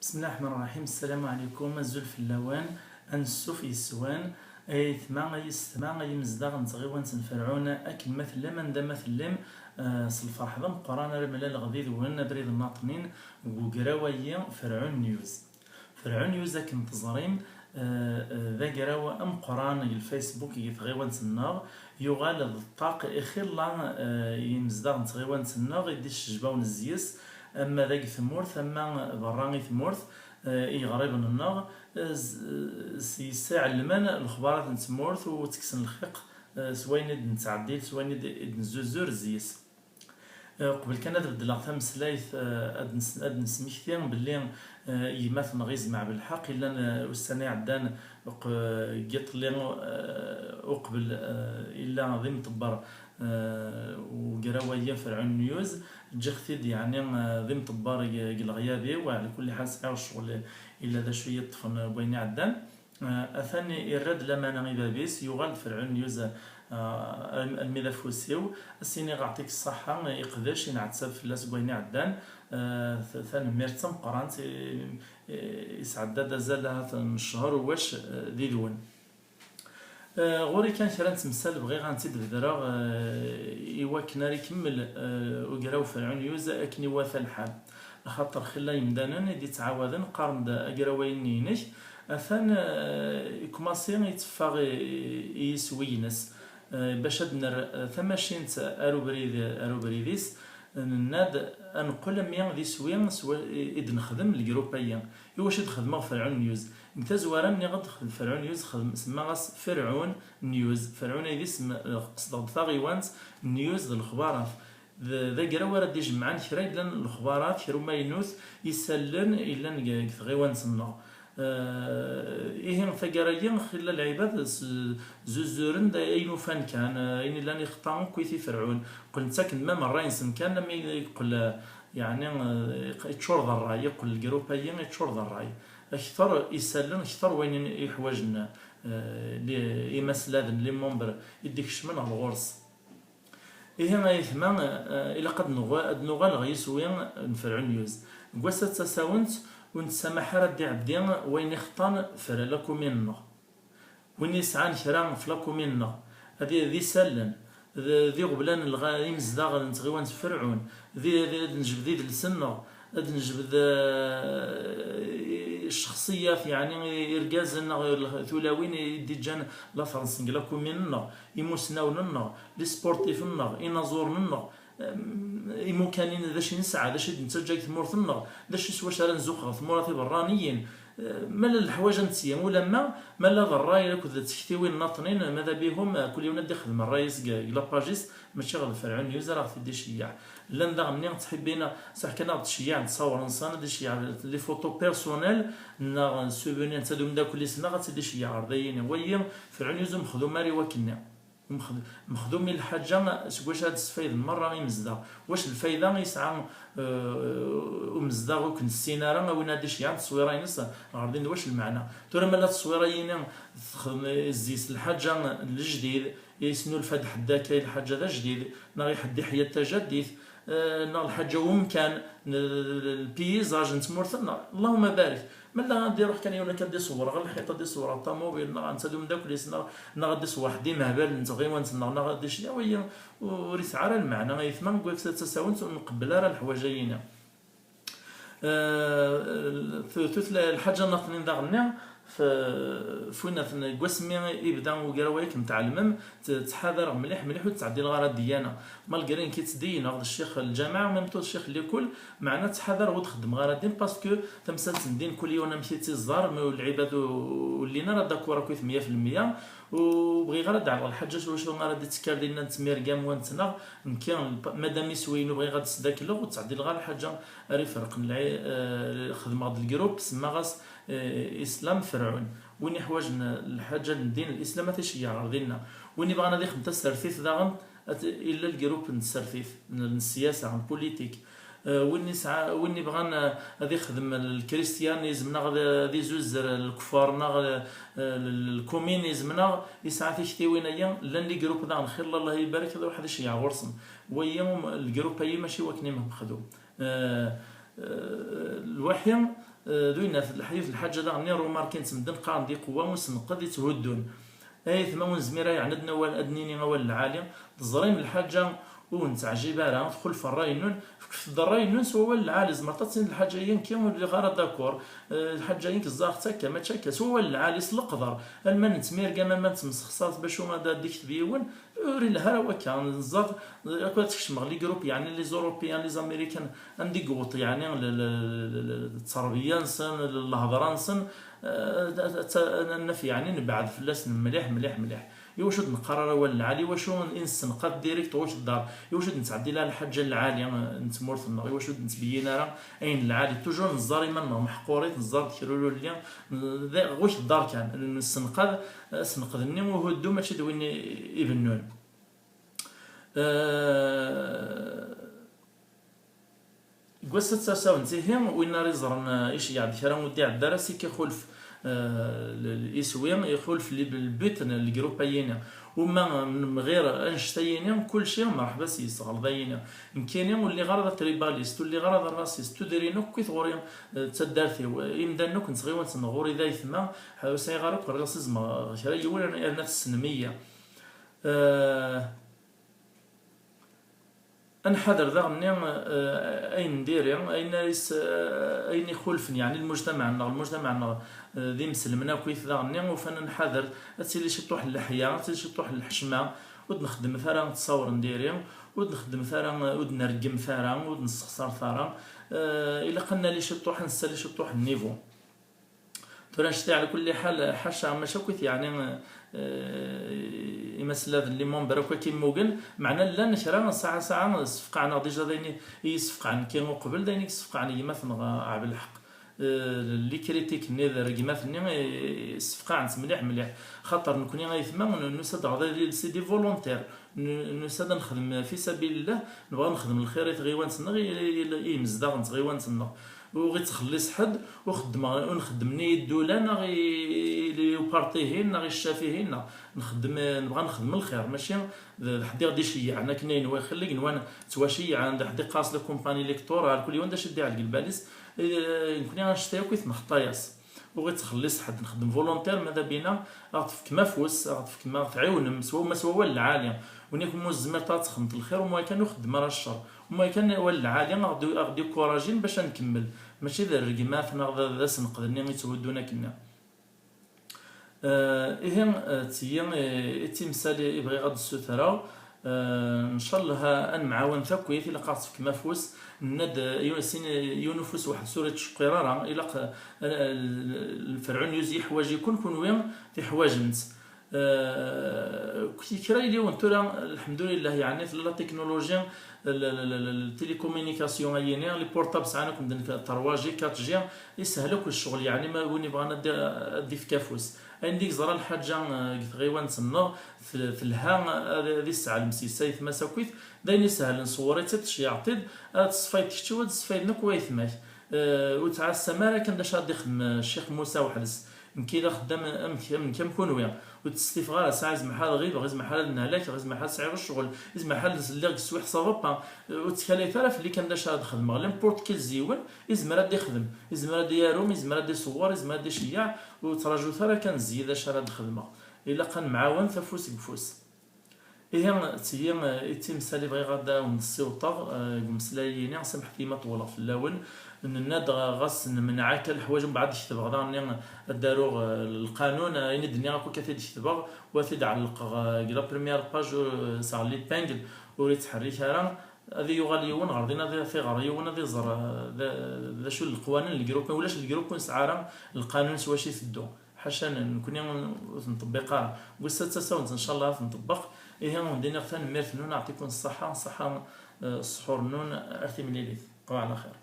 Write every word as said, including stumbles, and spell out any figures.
بسم الله الرحمن الرحيم. السلام عليكم، azul fell-awen, ansuf yes-wen. Ay aytma, ay yessetma, ay imezdaɣ n tɣiwant n Ferɛun, akken ma tellam, anda ma tellam, eh, s lferḥ d ameqqran ara mlaleɣ did-wen abrid n Naṭnin deg ugraw-agi Ferɛun News. Ferɛun News, akken teẓrim, eh, eh, d agraw ameqqran deg Facebook, deg tɣiwant-nneɣ, yuɣal d ṭṭaq ixilla, eh, i yimezdaɣ n tɣiwant-nneɣ i d-icejbawen zzis, ama d ag tmurt, ama berra i tmurt, eh, i yiɣriben-nneɣ, eh, s-, s-, s-, iɛellmen lexbarat n tmurt u ttekksen lxiq, eh, s wayen i d-nettɛeddil, s wayen i d-, i d-nezzuzur zzis. Eh, qbel kan ad beddleɣ tameslayt, eh, ad nes-, ad nesmekti belli, eh, gma-tneɣ Izem Ɛebdelḥaq, illan, eh, ussan iɛeddan, uq-, deg iḍelli, eh, uqbel, eh, illa d imḍebber, eh, ugraw-agi Ferɛun News. Ǧǧiɣ-t-id, yeɛni, eh, d imḍebber deg, deg leɣyab-iw, ɛla kulli ḥal sɛiɣ ccɣel illa d acu i yi-ṭṭfen deg wayen iɛeddan. Eh, atan irra-d lamana i bab-is, yuɣal-d Ferɛun News, eh, alm-, almi d afus-iw, ad s-iniɣ aɛṭik ṣṣaḥa, iqdec, inɛettab fell-as deg wayen iɛeddan, eh, t-, tanemmirt d tameqqrant, i, i, isɛedda-d azal ahat n ccher u wac, eh, did-wen. Eh, ɣur-i kan kra n temsal bɣiɣ ad tent-id-bedreɣ, eh, i wakken ara ikemmel, eh, ugraw Ferɛun News akken iwata lḥal. Axaṭer xilla yemdanen i d-ittɛawaden, qqaren-d agraw-ayi-nni-inek, atan, eh, ikumasi itteffeɣ i, i yiswi-ines, eh, bac ad nerr, eh, tamacint ar ubrid, ar ubrid-is, nenna-d ad neqqel am wi d iswi s wa-, i, i d-nexdem legrup-ayi. I wacu i d-xedmeɣ Ferɛun News? Deg tazwara, nniɣ-d xedm Ferɛun News, xedm, semmaɣ-as Ferɛun News. Ferɛun ay d isem, eh, qesdeɣ-d taɣiwant, News d lexbarat. D, d agraw ara d-ijemɛen kra yellan lexbarat, kra umaynut, isallen yellan deg, deg tɣiwant-nneɣ. Eh, ihi taggara-agi, xilla lɛibad s-, zuzuren-d ayen ufan kan, eh, ayen illan ixeṭṭa akk i Ferɛun. Qqlen ttaken-d même ṛṛay-nsen kan, am i yeqqel, eh, yeɛni, eh, iččur d ṛṛay, yeqqel lgrup-agi iččur d ṛṛay. Akter isallen, akter wayen i ḥwajen, eh, li-, imasladen, les membres, i d-ikecmen ɣer ɣur-s. Ihi ay aytma, eh, ilaq ad nuɣ-, ad nuɣal ɣer yiswi n Ferɛun News. Deg wass-a d tasawent, ur nessamaḥ ara ad d-iɛeddi wayen ixeṭṭan f la commune-nneɣ. Win yesɛan kra f la commune-nneɣ, ad i-, d isallen, d, d iɣeblan n lɣa-, imezdaɣ n tɣiwant n Ferɛun, d i-, d, ad nejbed idles-nneɣ, ad nejbed, eh, ccexṣiyat, yeɛni irgazen neɣ tulawin i d-iǧǧan later-nsen deg la commune-nneɣ, imusnawen-nneɣ, les sportifs-nneɣ, inaẓuren-nneɣ, em, imukan-in, d acu i nesɛa, d acu i d-nettaǧǧa deg tmurt-nneɣ, d acu s wacu ara nzuxx ɣer tmura tiberraniyin. Eh, ma llan leḥwayeǧ ad netteg, ulamma ma llan d ṛṛay akked tektiwin n Naṭnin, mada bihum, eh, kul yiwen ad d-ixdem ṛṛay-is deg, deg la page-is, mačči ɣer Ferɛun News ara ɣ-t-id-iceyyeɛ. Llan daɣen-nni ttḥibbin, saḥ kan ad ɣ-d-ceyyeɛ ttṣawṛ-nsen, ad d-iceyyeɛ les photos personnelles, neɣ souvenir netta d umeddakel-is, neɣ ad tt-id-iceyyeɛ ɣer dayini. Wagi, Ferɛun News ur mexdum ara i wakken-nni. Ur mexd-, mexdum i lḥaǧa seg wacu ad d-sfayden merra imezdaɣ. Wac lfayda i yesɛa, eh, umezdaɣ ur k-nessin ara, a win ad d-iceyyeɛen tteswira-ines ɣer din, d wac lmeɛna? Tura ma la tteswira-yini texdem zzi-s lḥaǧa n lejdid, yesnulfa-d ḥedd akka i lḥaǧa d ajdid, neɣ i ḥedd iḥya-d tajaddit, eh, neɣ lḥaǧa n umkan, n, n, n lpiyizaj n tmurt-nneɣ. Allahumma barik. Ma la ad iruḥ kan yiwen akka ad d-iṣewwer ɣer lḥiṭ, ad d-iṣewwer ɣer ṭamubil, neɣ netta d umeddakel-is, neɣ, neɣ ad d-iṣewwer ḥedd imehbal n tɣiwant-nneɣ, neɣ ad d-iceyyeɛ, wagi ur, ur yesɛi ara lmeɛna. Ay aytma, deg wayef tasawent ur nqebbel ara leḥwayeǧ-ayini. Eh, tu-, tutla-, lḥaǧa nniḍen daɣen-nni, f-, f winat n, deg wasmi i yebda ugraw-a, akken tɛelmem, t-, ttḥadareɣ mliḥ, mliḥ ur ttɛeddileɣ ara ddiyana. Malgré nekk ttdeyyineɣ d ccix n lǧameɛ, même tout d ccix n likul, meɛna ttḥadareɣ ur d-xeddmeɣ ara ddin, parce que tamsalt n ddin kul yiwen amek i tt-iẓẓar, ma lɛibad ur, ur llin ara d'accord akk-it meyya fi lmeyya, ur bɣiɣ ara ad d-ɛelleɣ lḥaǧa s wacu ara d-ittker dinna n tmirgam wa nettnaɣ, nekki, madam iswi-inu bɣiɣ ad d-sdakleɣ, ur ttɛeddileɣ ara lḥaǧa ara iferqen lɛi-, eh, xedmeɣ-d lgrup, semmaɣ-as, eh, Islam Ferɛun. Win iḥwajen lḥaǧa n ddin, Lislam ad t-iceyyeɛ ɣer dinna. Win ibɣan ad ixdem tasertit daɣen, ad t-, illa lgrup n tsertit, n, n siyasa, n politik. Eh, win isɛa, win ibɣan, eh, ad ixdem lkristiyanism, neɣ ad, ad izuzzer lkufar, neɣ, eh, l-, l-, lkuminism, neɣ isɛa tiktiwin-agi, llan les groupes daɣen, xilla, Allah ibarek, ad iruḥ ad iceyyeɛ ɣur-sen. Wagi, um, lgrup-agi mačči wakken i mexdum. Eh, eh, lwaḥi, Eh, d winna, yiwet lḥaǧa daɣen i remarkin-tt medden qqaren-d iqewwa usenqed i tthuddun. Ay atma ur nezmir ara yeɛni ad nawal, ad nini awal lɛali, teẓrim lḥaǧa ur nettɛejjib ara, txulef ṛṛay-nnun, fket-d ṛṛay-nnun s wawal lɛali, tzemreḍ ad tiniḍ lḥaǧa-agi ur lliɣ ara d'accord, eh, lḥaǧa-agi ẓẓaɣ-tt akka, mačči akka, s wawal lɛali, s leqder, alma nettmirgam, alma nettemsexsar bac ad d-ikteb yiwen, ur ilha ara wakka, neẓẓad, akk ad tkecmeɣ les groupes, yeɛni les Européens, les Américains, anda i yewweḍ, yeɛni, l-, l-, l-, l-, ttṛebeyya-nsen, l-, lhedṛa-nsen, eh, ad, ad, ad, ad naf, yeɛni, nebɛed fell-asen mliḥ, mliḥ, mliḥ. Iwacu d-neqqar ara awal lɛali? Iwacu i nessenqad direct ɣuc ddar? Iwacu d-nettɛeddi la lḥaǧa lɛali, eh, n tmurt-nneɣ? Iwacu d-nettbeyyin ara ayen lɛali? Toujours neẓẓar iman-nneɣ meḥqurit, neẓẓar-d kra ur nelli, n-, d-, ɣuc ddar kan, nessenqad, eh, asenqed-nni uhuddu mačči d win i, ibennun. Eh, deg wass-a d tasawent ihi, win ara iẓren, eh, iceyyeɛ-d kra ur d-iɛedda ara, sik ixulef, eh, l-, l-, iswi, ixulef li-, lbut n lgrup ayini. Uma nemɣir annect-ayini, kulci merḥba s-yes, ɣelḍ ayini. Nekkini ur lliɣ ara d atribalist, ur lliɣ ara d arrasist, tudrin akk i tɣuri, eh, d taddart-iw, imdanen akk n tɣiwant-nneɣ ɣur-i d aytma, ur sɛiɣ ara akk racisme ɣer kra yiwen, yerna tessnem-iyi. Eh, Ad nḥader daɣen-nni, eh, ayen n diri, ayen ara is-, eh, ayen ixulfen, yeɛni lmujtamaɛ-nneɣ, lmujtamaɛ-nneɣ, eh, d imselmen akkit daɣen-nni, ufan ad nḥader, ad tili ciṭuḥ n leḥya, ad tili ciṭuḥ n lḥecma, ur d-nxeddmet ara ttṣawer n diri, ur d-nxeddmet ara, ur d-nergmet ara, ur d-nessexsaret ara, eh, ilaq ad nali ciṭuḥ, ad nessali ciṭuḥ n niveau. Tura annect-a ɛla kulli ḥal, ḥaca, mačči akkit yeɛni, eh, imasladen, les membres akk akka immugen, meɛna llan kra saɛa saɛa ssefqaɛen-aɣ déjà d ayen i, i yi-ssefqaɛen nekki uqbel, d ayen i yessefqaɛen gma-tneɣ, eh, Ɛebdelḥeq. Eh, les critiques-nni d rregmat-nni, eh, ssefqaɛent mliḥ mliḥ. Xaṭer nekni aytma n-, nusa-d ɣer, c'est des volontaires. N-, nusa-d ad nexdem fi sabilillah, nebɣa ad nexdem lxir i tɣiwant-nneɣ, i, i, i, i yimezdaɣ n tɣiwant-nneɣ. Ur ɣ-ittxelliṣ ḥedd, ur xeddmeɣ, ur nxeddem ni i ddula, neɣ i, i, i uparti-hin, neɣ i ccafi-hin, neɣ nxeddem, nebɣa nexdem lxir, mačči d, d ḥedd i ɣ-d-iceyyeɛen akken ayen wa ixelli, nwan ttwaceyyɛen, d ḥedd iqqar-as la compagnie électorale, kul yiwen d acu i d-iɛelg lbal-is. Eh, nekni annect-a akk i t-nxeṭṭa-yas. Ur ɣ-ittxelliṣ ḥedd, nxeddem volontaire, ma d abina, a ɣ-tefkem afus, a ɣ-tefkem, a ɣ-tɛiwnem, s wa-, ma s wawal lɛali. Win akk ma ur tezmireḍ ad texdmeḍ lxir, umu akan ur xeddem ara ccer. Umu akan awal lɛali a ɣ-d-, a ɣ-d-ikkurajin bac ad nkemmel. Mačči d rregmat neɣ d, d asenqed-nni i tthuddun akken-nni. Eh, ihi, eh, d tiyi, eh, i d timsal i bɣiɣ ad d-ssutreɣ. Eh, ncallah ad nemɛawan takkit, ilaq ad ɣ-tefkem afus. Nenna-d, eh, yiwen, sin, yiwen ufus weḥd-s ur ittceqqir ara. Ilaq, eh, l-, l-, Ferɛun yuz-, yeḥwaǧ-iken, kunwi teḥwaǧem-t. Eh, kra yili yiwen tura, lḥemdulillah, yeɛni tella la technologie, l-, l-, l-, l-, télécommunication ayini, les portables sɛan akk medden trois G, quatre G, yeshel akk ccɣel, yeɛni ma win ibɣan ad d-, ad d-ifk afus. Ayen d i yeẓra lḥaǧa, eh, deg tɣiwant-nneɣ, tel-, telha ad, ad isseɛlem s-, s aytma-s akkit, d ayen isehlen, ṣewwer-itt-id, tceyɛeḍ-t-id, ad tesfayeḍ kečč, ad sfayen akk waytma-k. Eh, ur ttɛassam ara kan d acu ad d-ixdem, eh, Ccix Musa weḥd-s. Nekk i d axeddam am, am, am, am kunwi. Ur ttestifeɣ ara, sɛiɣ izmeḥ ad ɣibeɣ, izmeḥ ad nhlakeɣ, izmeḥ ad sɛiɣ ccɣel, izmeḥ ad lliɣ deg teswiḥt ça va pas. Eh, ur ttkalayet ara fell-i kan d acu ara d-xedmeɣ. N'importe quel ziwen, izmer ad d-ixdem, izmer ad d-yaru, izmer ad d-iṣewwer, izmer ad d-iceyyeɛ, ur ttraǧut ara kan zzi d acu ara d-xedmeɣ. Ilaq ad nemɛawan afus deg ufus. Ihi, d tiyi, eh, i d timsal i bɣiɣ ad awen-d-ssiwṭeɣ, eh, deg umeslay-agi-ni, samḥet-iyi ma ṭewwleɣ fell-awen. Nenna-d ɣ-, ɣas nemneɛ akka leḥwaǧ, mbeɛd ketbeɣ daɣen-nni ad d-aruɣ, eh, lqanun, eh, ayen i d-nniɣ akk akka t-id-ketbeɣ, u ad t-id-ɛellqeɣ, eh, deg la première page, eh, s l'épingle, ur ittḥerrik ara. Ad yuɣal yiwen ɣer din, ad t-iɣer yiwen, ad iẓer, eh, d, d acu n leqwanen n lgrup. Ma ulac lgrup ur nesɛi ara lqanun s wacu iteddu. Ḥaca, n-, nekni ur t-nṭebbiq ara. Deg wass-a d tasawent, ncallah, ad t-nṭebbeq. Ihi, ad wen-d-iniɣ tanemmirt-nwen, aɛṭikum ṣṣaḥa, ṣṣaḥa, eh, ṣṣḥur-nwen, ar timlilit. Qew ɛla xir.